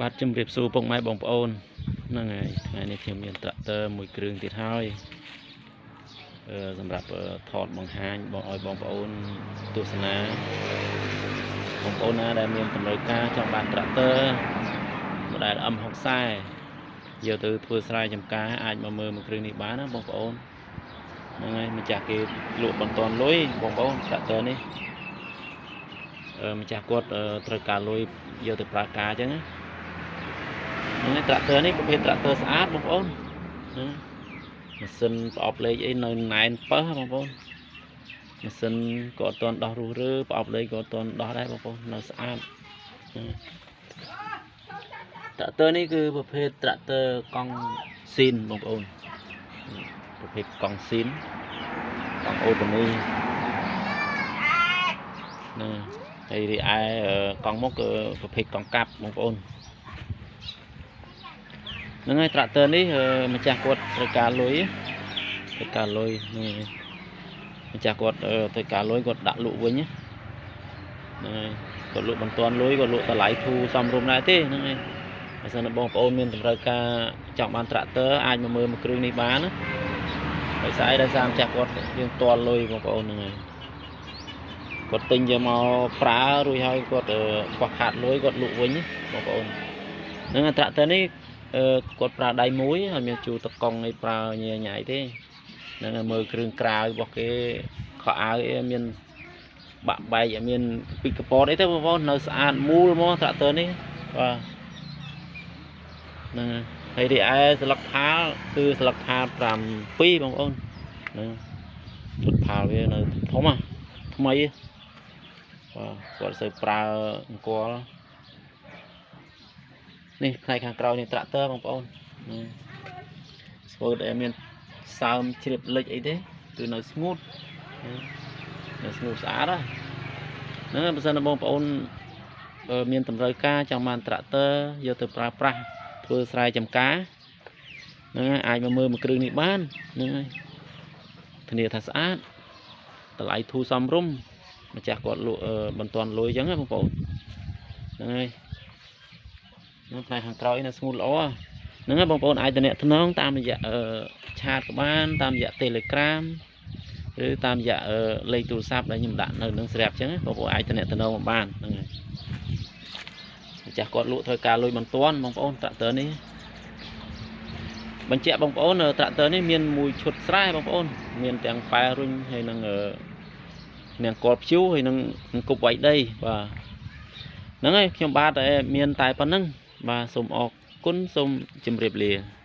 បាទជំរាបសួរពុកម៉ែបងប្អូនហ្នឹងហើយថ្ងៃនេះខ្ញុំមានត្រាក់ទ័រមួយគ្រឿងទៀតហើយសម្រាប់ថតបង្ហាញបងឲ្យបងប្អូនទស្សនាបងប្អូនណាដែលមានតម្រូវការចង់បានត្រាក់ទ័រ model M60 យកទៅធ្វើស្រែចម្ការអាចមកមើលមួយគ្រឿងនេះបានណាបងប្អូនហ្នឹងហើយម្ចាស់គេលក់បន្ទាន់លុយបងប្អូនត្រាក់ទ័រនេះម្ចាស់គាត់ត្រូវការលុយយកទៅប្រើការអញ្ចឹងណា ហ្នឹងហើយត្រាក់ទ័រនេះប្រភេទត្រាក់ទ័រស្អាតបងប្អូនហ្នឹងម៉ាស៊ីនប្រអប់លេខអីនៅណែនប៉ើសបងប្អូនម៉ាស៊ីនក៏អត់ទាន់ដោះរុះរើប្រអប់លេខក៏អត់ទាន់ដោះដែរបងប្អូននៅស្អាតហ្នឹងត្រាក់ទ័រនេះគឺប្រភេទត្រាក់ទ័រកង់ស៊ីនបងប្អូនប្រភេទកង់ស៊ីនកង់អូតូមីហ្នឹងហើយរីឯកង់មុខគឺប្រភេទកង់កាប់បងប្អូន ហ្នឹងហើយត្រាក់ទ័រនេះម្ចាស់គាត់ត្រូវការលុយត្រូវការលុយហ្នឹងហើយម្ចាស់គាត់ត្រូវការលុយគាត់ដាក់លក់វិញហ្នឹងហើយគាត់លក់បន្ទាន់លុយគាត់លក់តម្លៃធូរសមរម្យដែរទេហ្នឹងហើយបើសិនបងប្អូនមានតម្រូវការចង់បានត្រាក់ទ័រអាចមកមើលមួយគ្រឿងនេះបានណាដោយសារអីដោយសារម្ចាស់គាត់យើងទាល់លុយបងប្អូនហ្នឹងហើយគាត់ទិញយកមកប្រើរួចហើយគាត់ខ្វះខាតលុយគាត់លក់វិញបងប្អូនហ្នឹងត្រាក់ទ័រនេះ អឺគាត់ប្រើដៃមួយហើយមានជួតកង់អីប្រើញ៉ៃញ៉ៃទេហ្នឹងហើយមើលគ្រឿងក្រៅរបស់គេខោអាវអីមានបាក់បែកអត់មានពីកពតអីទេបងប្អូននៅស្អាតមូលហ្មងត្រាក់ទ័រនេះបាទហ្នឹងហើយរីឯស្លឹកផាលគឺស្លឹកផាល7បងប្អូនហ្នឹងស្លឹកផាលវានៅធំហ่ะថ្មីបាទគាត់សូវប្រើអង្គលនេះផ្នែកខាងក្រោយនេះត្រាក់ទ័របងប្អូនហ្នឹងស្ពឺដែលមានសើមជ្រាបលិចអីទេគឺនៅស្ងួតនៅស្ងួតស្អាតហ្នឹងបើសិនបងប្អូនមានតម្រូវការចង់បានត្រាក់ទ័រយកទៅប្រើប្រាស់ធ្វើស្រែចម្ការហ្នឹងអាចមកមើលមួយគ្រឿងនេះបានហ្នឹងហើយធានាថាស្អាតតម្លៃធូរសមរម្យម្ចាស់គាត់លក់បន្ទាន់លុយអញ្ចឹងណាបងប្អូនហ្នឹងហើយហ្នឹងផ្នែកខាងក្រោយនៅស្ងួតល្អហ្នឹងហើយបងប្អូនអាចតំណតំណងតាមរយៈchat ក៏បានតាមរយៈ Telegram ឬតាមរយៈលេខទូរស័ព្ទដែលខ្ញុំដាក់នៅនឹងស្រាប់អញ្ចឹងបងប្អូនអាចតំណតំណងមកបានហ្នឹងហើយម្ចាស់គាត់លក់ត្រូវការលុយបន្ទាន់បងប្អូនត្រាក់ទ័រនេះបញ្ជាក់បងប្អូនត្រាក់ទ័រនេះមានមួយឈុតស្រែបងប្អូនមានទាំងប៉ែរុញហើយនឹងនាងកលព្យូហើយនឹងគប់វាយដីបាទហ្នឹងហើយខ្ញុំបាទមានតែប៉ុណ្្នឹងបាទសូមអរគុណសូមជម្រាបលា។